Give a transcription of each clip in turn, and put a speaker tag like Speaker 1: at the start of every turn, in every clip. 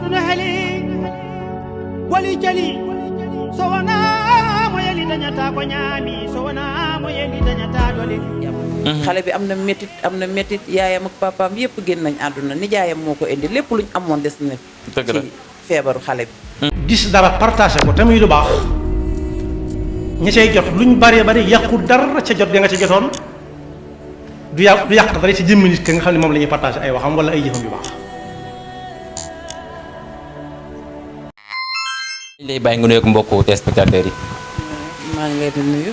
Speaker 1: aduna heli wali jali so wana mo yeli dañata ko ñaami so wana mo yeli dañata dole
Speaker 2: xale bi am na métit yaayam ak papaam yëpp génn nañ àdduna nijaayam moo ko indi lépp luñ amoon des na ci feebaru xale bi
Speaker 3: gis dara partagé ko te muy lu baax ña cay jot luñ bari bari yàqu dara ca jot ga nga ca jotoon du yàq dara ci jëmmi nit ka nga xam ne moom la ñuy partagé ay waxam wala ay jëfam yu baax.
Speaker 4: ñu lay bàyyi nga nuyoog mbokku téléspectateurs yi.
Speaker 2: maa ngi leen di nuyu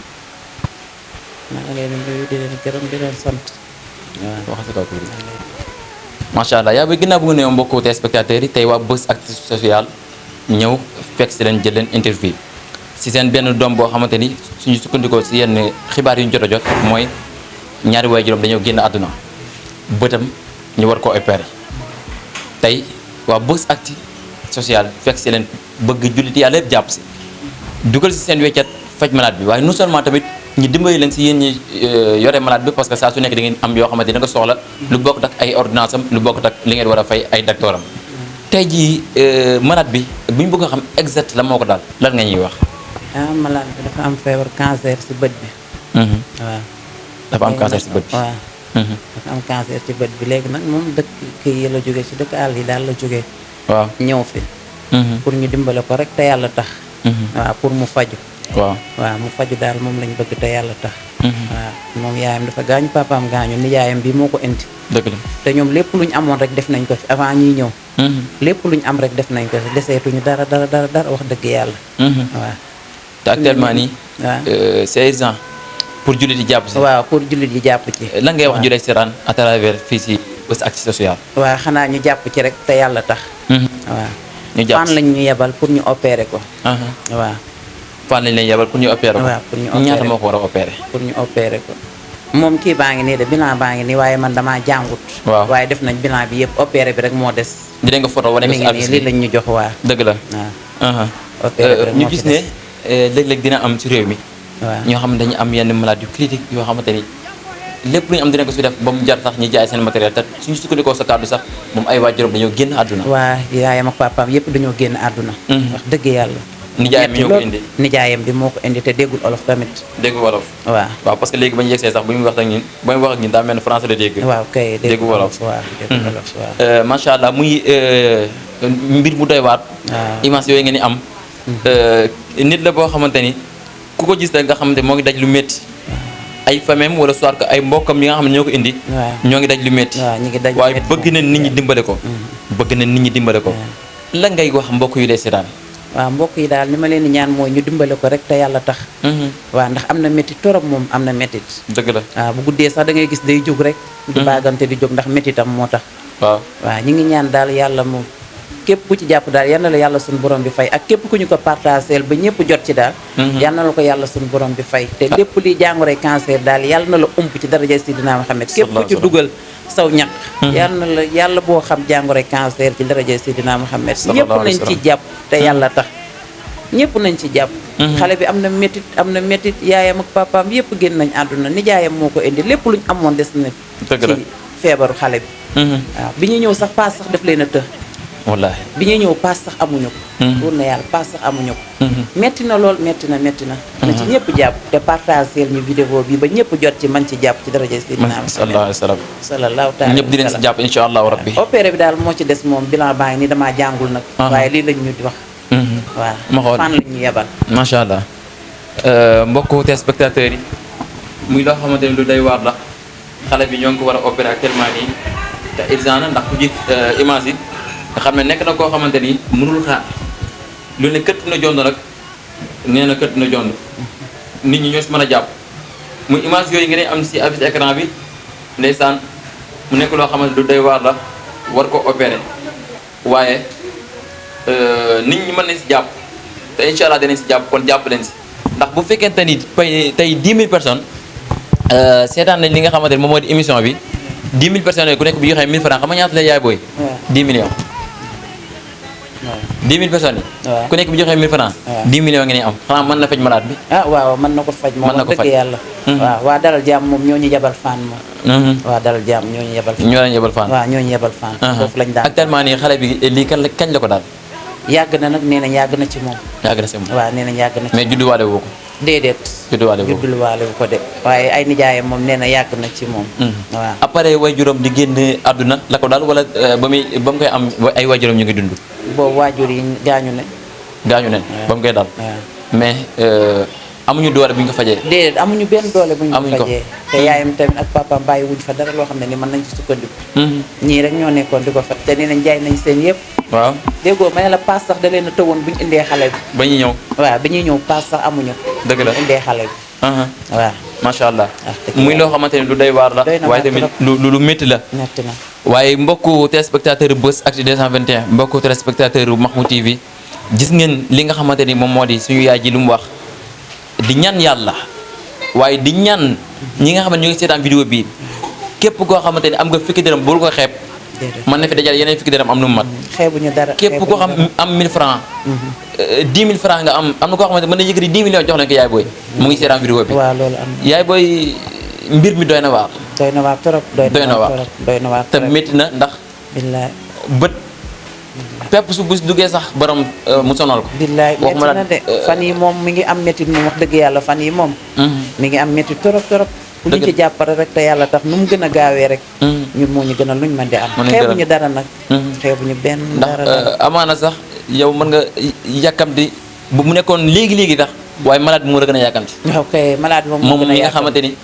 Speaker 2: di leen gërëm di leen sant.
Speaker 4: waaw wax dëgg macha allah yaa ngi ginnaaw bu nga nuyoo mbokku téléspectateurs yi tey waa Buzz Actu Social ñëw fekk si leen jël leen interview si seen benn doom boo xamante ni suñu sukkandikoo si yenn xibaar yu ñu jot a jot mooy ñaari waajuram dañoo génn àdduna bëtam ñu war koo opéré tey waa Buzz Actu Social fekk si leen bëgg jullit yàlla yëpp jàpp si dugal si seen weccat faj malade bi waaye non seulement tamit ñu dimbali leen si yéen ñi yore malade bi parce que saa su nekk da ngeen am yoo xamante ni nga soxla lu bokk ak ay ordonnance am lu bokk ak li ngeen war a fay ay docteur am tey jii malade bi bu ñu bëgg a xam exact la moo ko daal lan nga ñuy wax.
Speaker 2: malade bi dafa am feebar cancer si bët bi. waaw.
Speaker 4: dafa am cancer si bët bi.
Speaker 2: waaw. dafa am cancer ci bët bi léegi nag moom dëkk kii yi la jógee si dëkk àll yi daal la jógee.
Speaker 4: waaw
Speaker 2: ñëw fi. pour ñu dimbale ko rek te yàlla tax. waaw pour mu faju
Speaker 4: waaw
Speaker 2: mu faju daal moom lañ bëgg te yàlla tax. waaw moom yaayam dafa gaañu papaam gaañu ni yaayam bi moo ko indi.
Speaker 4: dëgg la
Speaker 2: te ñoom lépp luñ amoon rek def nañ ko fi avant ñuy ñëw. lépp luñ am rek def nañ ko fi deseetuñu dara wax dëgg yàlla. waaw.
Speaker 4: te actuellement nii.
Speaker 2: waaw
Speaker 4: c'est urgent pour jullit yi jàpp si.
Speaker 2: waaw pour jullit yi jàpp ci.
Speaker 4: lan ngay wax jullit seetaan à travers fii si Buzz Actu Social.
Speaker 2: waaw xanaa ñu jàpp ci rek te yàlla tax. waaw.
Speaker 4: ñu jàpp
Speaker 2: fan lañ ñu yebal pour ñu opérer ko. waaw.
Speaker 4: fan lañ leen yebal pour ñu opérer ko.
Speaker 2: waaw pour ñu opérer
Speaker 4: ñaata moo ko war a opérer.
Speaker 2: pour ñu opérer ko. moom kii baa ngi nii de bilan baa ngi nii waaye man damaa jàngut.
Speaker 4: waaw
Speaker 2: waaye def nañ bilan bi yëpp opéré bi rek moo des.
Speaker 4: dinañ ko photo wane ko
Speaker 2: mi
Speaker 4: si
Speaker 2: ngi nii
Speaker 4: affiche
Speaker 2: lii
Speaker 4: bi
Speaker 2: lañ ñu jox waa.
Speaker 4: dëgg la.
Speaker 2: waaw. opéré bi rek
Speaker 4: ñu
Speaker 2: moo ci
Speaker 4: gis ne léeg-léeg dina am ci réew mi.
Speaker 2: waaw
Speaker 4: ñoo xam ne dañu am yenn maladie yu critique yoo xamante ni lépp lu ñu am dinañ ko si def ba mu jar sax ñu jaay seen matériel te suñu sukkandikoo sa kàddu sax moom ay waajuram dañoo génn àdduna.
Speaker 2: waa yaayam ak papaam yëpp dañoo génn àdduna. wax dëgg yàlla.
Speaker 4: nijaayam mi ñoo ko indi
Speaker 2: nijaayam bi moo ko indi te déggul olof tamit.
Speaker 4: déggu wolof. waaw parce que léegi ba ñu yegsee sax bu ñu wax ak ñun ba ñu wax ak ñun daa mel ne français la dégg.
Speaker 2: waaw kay
Speaker 4: déggu wolof
Speaker 2: waaw déggu wolof waaw.
Speaker 4: macha allah muy mbir mu doy waat.
Speaker 2: waaw
Speaker 4: image yooyu ngeen di am. nit la boo xamante ni ku ko gis rek nga xamante moo ngi daj lu métti. ay famem wala soit que ay mbokkam yi nga xam ne ñoo ko indi. ñoo ngi daj lu métti.
Speaker 2: waaw ñu ngi daj lu
Speaker 4: waaye
Speaker 2: métti
Speaker 4: bëgg na nit ñi dimbale ko. bëgg na nit ñi dimbale ko. lan ngay wax mbokk yu dee seetaan.
Speaker 2: waaw mbokk yi daal li ma leen di ñaan mooy ñu dimbale ko rek te yàlla tax. waaw ndax am na métti torop moom am na méttit.
Speaker 4: dëgg la
Speaker 2: waaw bu guddee sax da ngay gis day jóg rek. di baagante di jóg ndax méttitam moo tax.
Speaker 4: waaw
Speaker 2: waaw ñu ngi ñaan daal yàlla moom képp ku ci jàpp daal yal na la yàlla suñu borom bi fay ak képp ku ñu ko partageel ba ñëpp jot ci daal. yal na la ko yàlla suñu borom bi fay. te lépp li jàngoroy cancer daal yal na la ump ci daraja Sidina Muhammad képp ku ci dugal saw ñaq. yal na la yàlla boo xam jàngoroy cancer ci daraja Sidina Muhammad ñëpp nañ ci jàpp te yàlla tax ñëpp nañ ci jàpp. xale bi am na métit yaayam ak papaam yëpp génn nañ àdduna nijaayam moo ko indi lépp luñ amoon des na ci feebaru xale bi. waaw bi ñu ñëw sax paas sax daf leen a të.
Speaker 4: wallaahi
Speaker 2: bi ñuy ñëw paas sax amuñu ko. wóor na yàlla paas sax amuñu ko. metti na lool metti na. na ci ñëpp jàpp te partageel ñu vidéo bi ba ñëpp jot ci man ci jàpp ci daraja Seydina Muhammad sallallahu taala
Speaker 4: ñëpp dinañ si jàpp incha allahu rabbi.
Speaker 2: opéré bi daal moo ci des moom bilan baa ngi ni damaa jàngul nag. waaye lii lañ ñu di wax. waaw
Speaker 4: ma xool
Speaker 2: fan lañ ñu yebal.
Speaker 4: macha allah mbokku téléspectateurs yi muy loo xamante ni lu day waar la xale bi ñoo ngi ko war a opéré actuellement nii te urgent na ndax ku gis image yi nga xam ne nekk na koo xamante ni mënul xaar lu ne këtt na jond nag nee na këtt na jond nit ñi ñoo si mën a jàpp muy image yooyu ngeen am si affiche écran bi ndeysaan mu nekk loo xamante lu day waar la war ko opéré waaye nit ñi mën nañ si jàpp te incha allah dinañ si jàpp kon jàpp leen si ndax bu fekkente ni tey 10 000 personnes seetaan nañ li nga xamante ni moom moo di émission bi 10 000 personnes yooyu ku nekk bu joxee 1000 francs xam nga ñaata lay yaay booy. 10 millions. 10 000 personnes yi. ku nekk bu joxee 1000 francs 10 millions ngeen am xanaa mën na faj malade bi.
Speaker 2: waaw mën na ko faj moom wax dëgg yàlla. waaw waa dalal jàmm moom ñoo ñu jabal fan moom. waaw dalal jàmm ñooñu yebal
Speaker 4: ñoo leen yebal Fann.
Speaker 2: waaw ñooñu yebal Fann foofu lañ daan
Speaker 4: actuellement nii xale bi lii kañ la ko daal.
Speaker 2: yàgg na nag nee nañ yàgg na ci moom
Speaker 4: yàgg na si moom.
Speaker 2: waaw nee nañ yàgg na ci
Speaker 4: mais judduwaale woo ko.
Speaker 2: déedéet
Speaker 4: judduwaale woo ko.
Speaker 2: judduluwaale bu ko de waaye ay nijaayam moom nee na yàgg na ci moom waaw
Speaker 4: après waajuram di génn àdduna la ko daal wala ba mu koy am ay waajuram ñu ngi dund.
Speaker 2: boobu waajur yi gaañu ne
Speaker 4: gaañu neen ba mu koy daal.
Speaker 2: waaw
Speaker 4: mais amuñu doole bu ñu ko fajee.
Speaker 2: déedéet amuñu benn doole bu ñu
Speaker 4: amuñu ko
Speaker 2: fajee te yaayam tamit ak papaam bàyyi wuñ fa dara loo xam ne ni mën nañ ci sukkandiku ñii rek ñoo nekkoon di ko faj te nee nañ jaay nañ seen yëpp
Speaker 4: waaw
Speaker 2: déggoo ma ne la paas sax da leen a tëwoon bu ñu indee xale bi
Speaker 4: ba ñu ñëw.
Speaker 2: waaw bi ñuy ñëw paas sax amuñu
Speaker 4: dëgg la
Speaker 2: bu ñu indee xale bi waaw
Speaker 4: macha allah.
Speaker 2: dëgg
Speaker 4: muy loo xamante ni lu doy waar la.
Speaker 2: doy na
Speaker 4: waaye
Speaker 2: waar
Speaker 4: tamit
Speaker 2: trop.
Speaker 4: lu métti la.
Speaker 2: metti na
Speaker 4: waaye mbokku téléspectateur Buzz Actu 221 mbokku téléspectateur Mahmoud TV gis ngeen li nga xamante ni moom moo di suñu yaay ji lu mu wax di ñaan yàlla waaye di ñaan ñi nga xam ne ñu ngi seetaan vidéo bii képp koo xamante ni am nga fukki dërëm bul ko xeeb.
Speaker 2: déedéet
Speaker 4: mën na fi dajal yeneen fukki dërëm am nu mu mat.
Speaker 2: xeebuñu dara
Speaker 4: képp koo xam am 1000 francs 10 000 francs nga am na koo xamante mën na yëkkati 10 millions jox leen ko yaay booy mu ngi seetaan vidéo bi.
Speaker 2: waaw loolu am na
Speaker 4: yaay booy mbir mi doy na waar.
Speaker 2: doy na waar trop
Speaker 4: doy na waar
Speaker 2: doy na waar
Speaker 4: te métti na ndax
Speaker 2: billaay
Speaker 4: bët pepp su bu duggee sax borom mu sonal ko.
Speaker 2: billaay métti
Speaker 4: waxuma la
Speaker 2: na de fan yi moom mi ngi am métti moom wax dëgg yàlla fan yi moom mi ngi am métti trop trop bu ñu ci jàppale rek te yàlla tax nu mu gën a gaawee rek ñun moo ñu gën a luñ mën di am xeebuñu dara nag xeebuñu benn
Speaker 4: ndax
Speaker 2: dara
Speaker 4: amaana sax yow mën nga yàkkamti bu mu nekkoon léegi-léegi tax waaye malade bi moo la gën a yàkkamti.
Speaker 2: ok malade moom
Speaker 4: moom mi nga xamante ni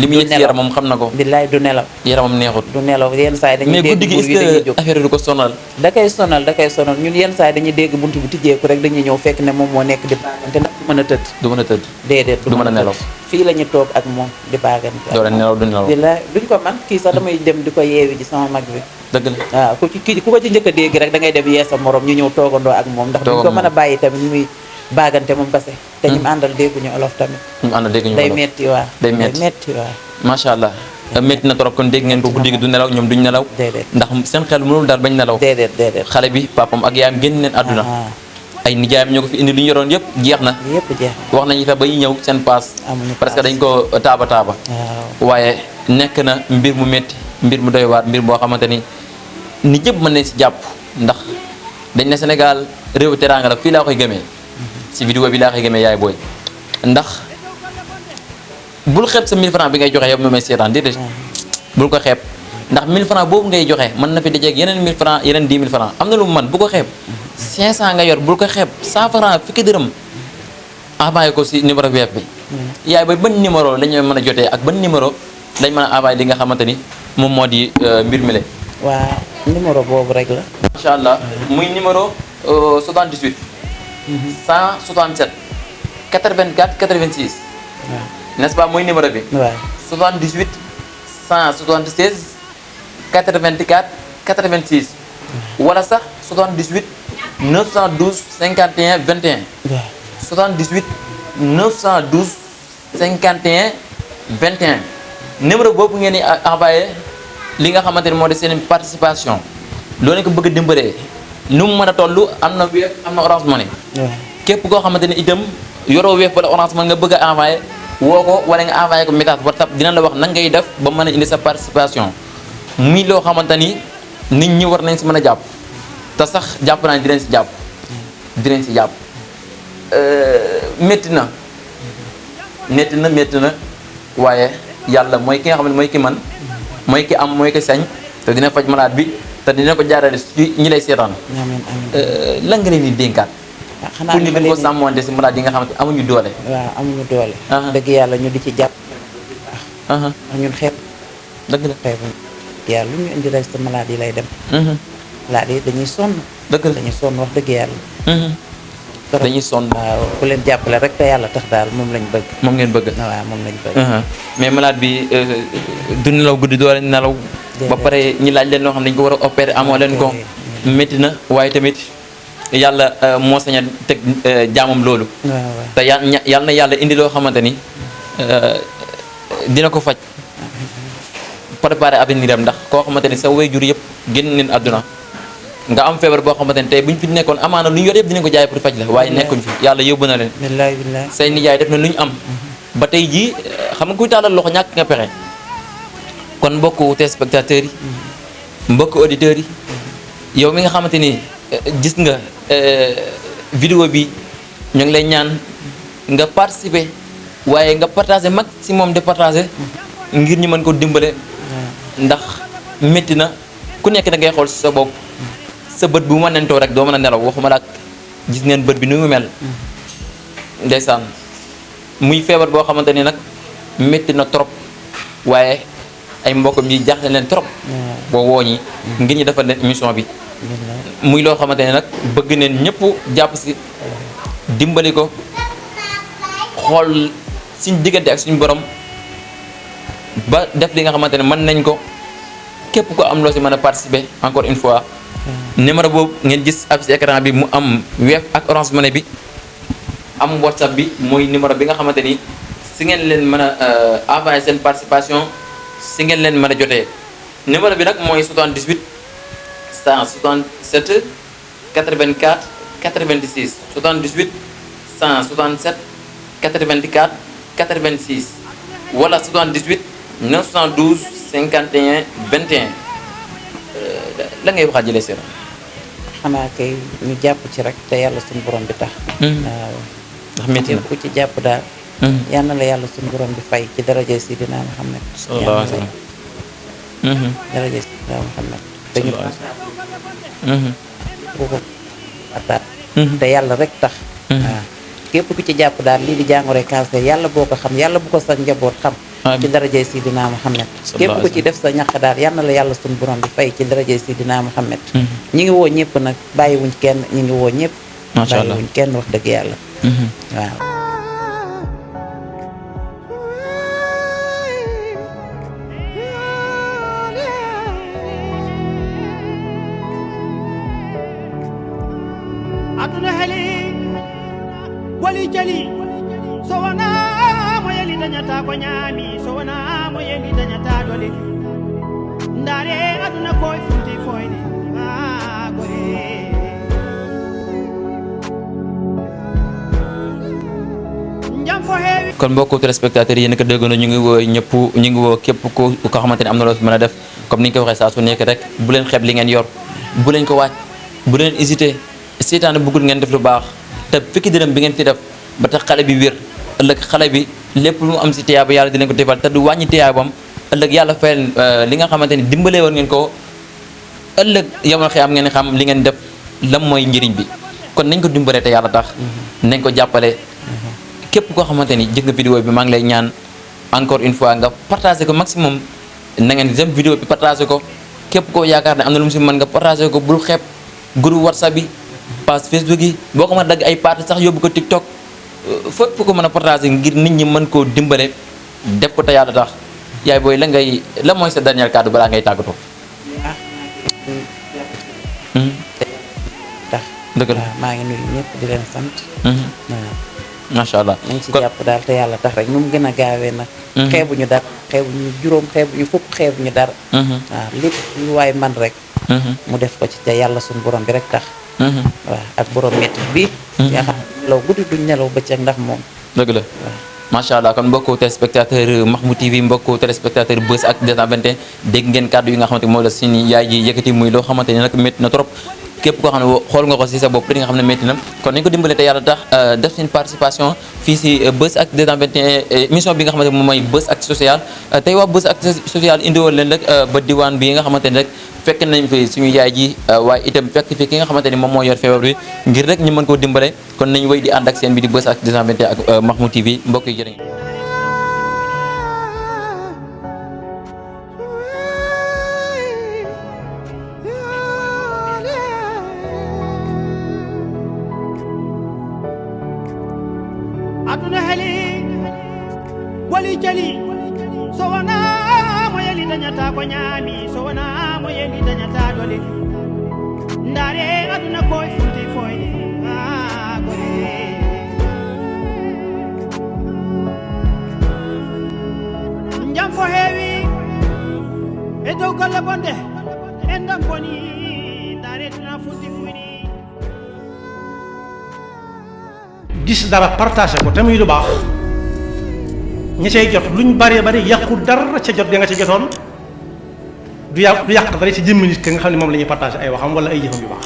Speaker 4: li mu yëg si yaram moom xam na ko.
Speaker 2: billaay du nelaw
Speaker 4: yaramam neexut.
Speaker 2: du nelaw yenn saa yi dañuy
Speaker 4: mais
Speaker 2: dégg
Speaker 4: guddi gi
Speaker 2: buur yi dañuy
Speaker 4: est-ce
Speaker 2: jóg
Speaker 4: que affaire du ko sonal.
Speaker 2: da koy sonal ñun yenn saa yi dañuy dégg buntu bi tijjeeku rek dañuy ñëw fekk ne moom moo nekk di baagante ndax du mën a tëdd
Speaker 4: du mën a tëdd.
Speaker 2: déedéet
Speaker 4: du mën a nelaw.
Speaker 2: fii la ñu toog ak moom di baagante
Speaker 4: doo leen nelaw du nelaw.
Speaker 2: billaay duñ ko man kii sax damay dem di ko yeewi ji sama mag bi
Speaker 4: dëgg la.
Speaker 2: waaw ku ko ci njëkk a dégg rek da ngay dem yee sa morom ñu ñëw toogandoo ak moom ndax duñ ko mën a bàyyi tamit muy baagante moom kase te ñu àndal dégguñu olof tamit
Speaker 4: ñu ànd dégg ñu
Speaker 2: day
Speaker 4: wolof.
Speaker 2: metti waaw
Speaker 4: day metti
Speaker 2: waaw
Speaker 4: macha allah. métti na trop kon dégg ngeen ko guddi gi du nelaw ñoom duñ nelaw.
Speaker 2: déedéet
Speaker 4: ndax seen xel mënul daal bañ nelaw.
Speaker 2: déedéet
Speaker 4: xale bi papam ak yaayam génn neen àdduna. ay nijaayam ñoo ko fi indi lu ñu yoroon yëpp jeex na.
Speaker 2: yëpp jeex
Speaker 4: wax nañu fa ba ñu ñëw seen paas.
Speaker 2: amuñu
Speaker 4: parce que dañ ko taaba.
Speaker 2: waaw
Speaker 4: waaye nekk na mbir mu métti mbir mu doy waar mbir boo xamante ni nit ñëpp mën nañ si jàpp ndax dañ ne Sénégal réewu teraanga la fii laa koy gëmee si vidéo bi laa koy gëmee yaay booy ndax bul xeeb sa 1000 francs bi ngay joxe yow mi may seetaan déedéet bul ko xeeb ndax 1000 francs boobu ngay joxe mën na fi dajeeg yeneen 1000 francs yeneen 10 000 francs am na lu mu mën bu ko xeeb 500 nga yor bul ko xeeb 100 francs fukki dërëm envoyé ko si numéro web bi yaay booy ban numéro lañu mën a jotee ak ban numéro lañ mën a envoyé li nga xamante ni moom moo di mbir mi le
Speaker 2: waaw numéro boobu rek la
Speaker 4: macha allah muy numéro 78 167 84 86
Speaker 2: waaw
Speaker 4: n'est-ce pas muy numéro bi
Speaker 2: waaw
Speaker 4: 78 176 84 86 wala sax 78 912 51 21
Speaker 2: waaw
Speaker 4: 78 912 51 21 numéro boobu ngeen di envoyé li nga xamante ni moo di seen participation loolu ko bëgg a dimbalee nu mu mën a toll am na Wave am na Orange Money
Speaker 2: waaw
Speaker 4: képp koo xamante ni itam yoroo Wave wala Orange Money nga bëgg a envoyé woo ko wala nga envoyé ko message WhatsApp dina la wax nan ngay def ba mën a indi sa participation muy loo xamante ni nit ñi war nañ si mën a jàpp te sax jàpp naa dinañ si jàpp dinañ si jàpp métti na waaye yàlla mooy ki nga xam ne mooy ki man mooy ki am mooy ki sañ te dina faj malade bi te dina ko jaarale ci ñi lay seetaan
Speaker 2: amiin amiin
Speaker 4: lan nga leen di dénkaat
Speaker 2: xanaa
Speaker 4: pour ñu
Speaker 2: li ma
Speaker 4: gën ko
Speaker 2: leen
Speaker 4: sàmmonte si malade yi nga xamante amuñu doole.
Speaker 2: waaw amuñu doole
Speaker 4: Aha.
Speaker 2: dëgg yàlla ñu di ci jàpp
Speaker 4: aha
Speaker 2: ndax ñun
Speaker 4: dëgg la
Speaker 2: xeebuñu yàlla lu ñu indi rek sa malade yi lay dem malade yi dañuy sonn
Speaker 4: dëgg la
Speaker 2: dañuy sonn wax dëgg yàlla trop.
Speaker 4: dañuy sonn
Speaker 2: waaw ku leen jàppale rek te yàlla tax daal moom lañ bëgg
Speaker 4: moom ngeen bëgg.
Speaker 2: waaw moom lañ bëgg
Speaker 4: mais malade bi du nelaw guddi doo leen nelaw. ba pare ñi laaj leen loo xam ne dañu ko war a opérer amoo leen ko. métti na waaye tamit yàlla moo sañ a teg jaamam loolu.
Speaker 2: waaw waaw
Speaker 4: te yàlla na yàlla indi loo xamante ni dina ko faj. préparer avenir am ndax koo xamante ni sa waajur yëpp génn neen àdduna nga am feebar boo xamante ni tey bu ñu fi nekkoon amaana lu ñu yor yëpp dinañ ko jaay pour faj la waaye nekkuñ fi yàlla yóbbu na leen.
Speaker 2: billaay billaay
Speaker 4: say nijaay def na lu ñu am ba tey jii xam nga kuy tàllal loxo ñàkk nga pexe kon mbokku téléspectateurs yi mbokku auditeurs yi yow mi nga xamante ni gis nga vidéo bi ñu ngi lay ñaan nga participer waaye nga partager maximum de partager ngir ñu mën ko dimbale ndax métti na ku nekk da ngay xool si sa bopp sa bët bu ma nentoo rek doo mën a nelaw waxuma la gis ngeen bët bi nu mu mel ndeysaan muy feebar boo xamante ni nag métti na trop waaye ay mbokkam yi jaaxle leen trop boo wooñi ngir ñu defal leen émission bi muy loo xamante ne nag bëgg neen ñëpp jàpp si dimbali ko xool suñ diggante ak suñu borom ba def li nga xamante ne mën nañ ko képp ko am loo si mën a participer encore une fois numéro boobu ngeen gis affiche écran bi mu am Wave ak Orange Money bi am WhatsApp bi mooy numéro bi nga xamante ni si ngeen leen mën a envoyer seen participation si ngeen leen mën a jotee numéro bi nag mooy 78 167 84 86 78 167 84 86 wala 78 912 51 21 la ngay waxaat jëlee seen.
Speaker 2: xanaa kay ñu jàpp ci rek te yàlla suñu borom bi tax. waaw
Speaker 4: ndax métti na
Speaker 2: ku ci jàpp daal. yal na la yàlla suñu borom bi fay ci daraja Sidina Muhammad.
Speaker 4: sallallahu alayhi wa sallam.
Speaker 2: daraja Sidina Muhammad. dañu ko ko daal. te yàlla rek tax. waaw képp ku ci jàpp daal lii di jàngoro cancer yàlla boo ko xam yàlla bu ko sa njaboot xam. ci darajay Sidina Muhammad képp ku ci def sa ñaq daal yal na la yàlla suñu borom bi fay ci darajay Sidina Muhammad ñi ngi woo ñëpp nag bàyyiwuñ kenn ñi ngi woo ñëpp
Speaker 4: macha allah
Speaker 2: bàyyiwuñ kenn wax dëgg yàlla waaw
Speaker 1: aduna heli wali jali so wona mo yeli dañata ko ñaami so wona mo yeli dañata dole ndare aduna koye funti foyde gore jam fo heewi
Speaker 4: kon mbokku téléspectateurs yi naka déggoon ñu ngi woo ñëpp ñu ngi woo képp ko xamante ne am na loo fi mën a def comme ni ñu ko waxee saa su nekk rek bu leen xeeb li ngeen yor bu leen ko waaj bu leen hésité seetaan bëggul ngeen def lu baax te fekki dërëm bi ngeen fi def ba tax xale bi wér ëllëg xale bi lépp lu mu am si tiyaaba yàlla di leen ko defal te du wàññi tiyaabam ëllëg yàlla fayal li nga xamante ni dimbalee woon ngeen ko ëllëg yamal xëy am ngeen xam li ngeen def lam mooy njëriñ bi kon nañ ko dimbalee te yàlla tax nañ ko jàppale képp koo xamante ni jëg nga vidéo bi maa ngi lay ñaan encore une fois nga partagé ko maximum na ngeen jëm vidéo bi partagé ko képp koo yaakaar ne am na lu mu si mën nga partagé ko bul xeeb groupe WhatsApp bi page Facebook yi boo ko mën a dagg ay parti sax yóbbu ko TikTok fépp ko mën a partagé ngir nit ñi mën koo dimbale def ko te yàlla tax yaay booy la mooy sa dernier kàddu balaa ngay tàggatoo.
Speaker 2: tax
Speaker 4: dëgg la
Speaker 2: maa ngi nuyu ñëpp di leen sant waaw
Speaker 4: macha allah
Speaker 2: nañ ci jàpp daal te yàlla tax rek nu mu gën a gaawee nag xeebuñu dara xeebuñu juróom xeebuñu fukk xeebuñu dara waaw lépp lu waay man rek mu def ko ci te yàlla suñu borom bi rek tax waaw ak borom métti bi yaa xam nelaw guddi duñ nelaw bëccëg ndax moom
Speaker 4: dëgg la macha allah kon mbokku téléspectateur Mahmoud TV mbokku téléspectateur Buzz Actu 221 dégg ngeen kàddu yi nga xamante moom la suñu yaay ji yëkkati muy loo xamante ne nag métti na trop képp koo xam ne xool nga ko si sa bopp di nga xam ne métti na kon nañ ko dimbale te yàlla tax def seen participation fii si Buzz Actu 221 émission bi nga xamante moom mooy Buzz Actu social tey waa Buzz Actu social indiwoon leen rek ba diwaan bi nga xamante ne rek fekk nañ fi suñu yaay ji waaye itam fekk fi ki nga xamante ni moom moo yor feebar bi ngir rek ñu mën koo dimbale kon nañ wéy di ànd ak seen bi di Buzz Actu 221 ak Mahmoud TV mbokk yi jërë ngeen
Speaker 1: aduna heli wali jali so wona mo yeli dañata ko ñaami so wona mo yeli dañata dole ndare aduna koye funti foyde gore jam fo heewi e dow golle bonde en dam boni ndare duna funti fuyni
Speaker 3: gis dara partagé ko te muy lu baax ñi cay jot luñ bari bari yàqu dara ca jot ga nga ca jotoon du yàq dara ci jëmmi nit ki nga xam ne moom la ñuy partagé ay waxam wala ay jëfam yu baax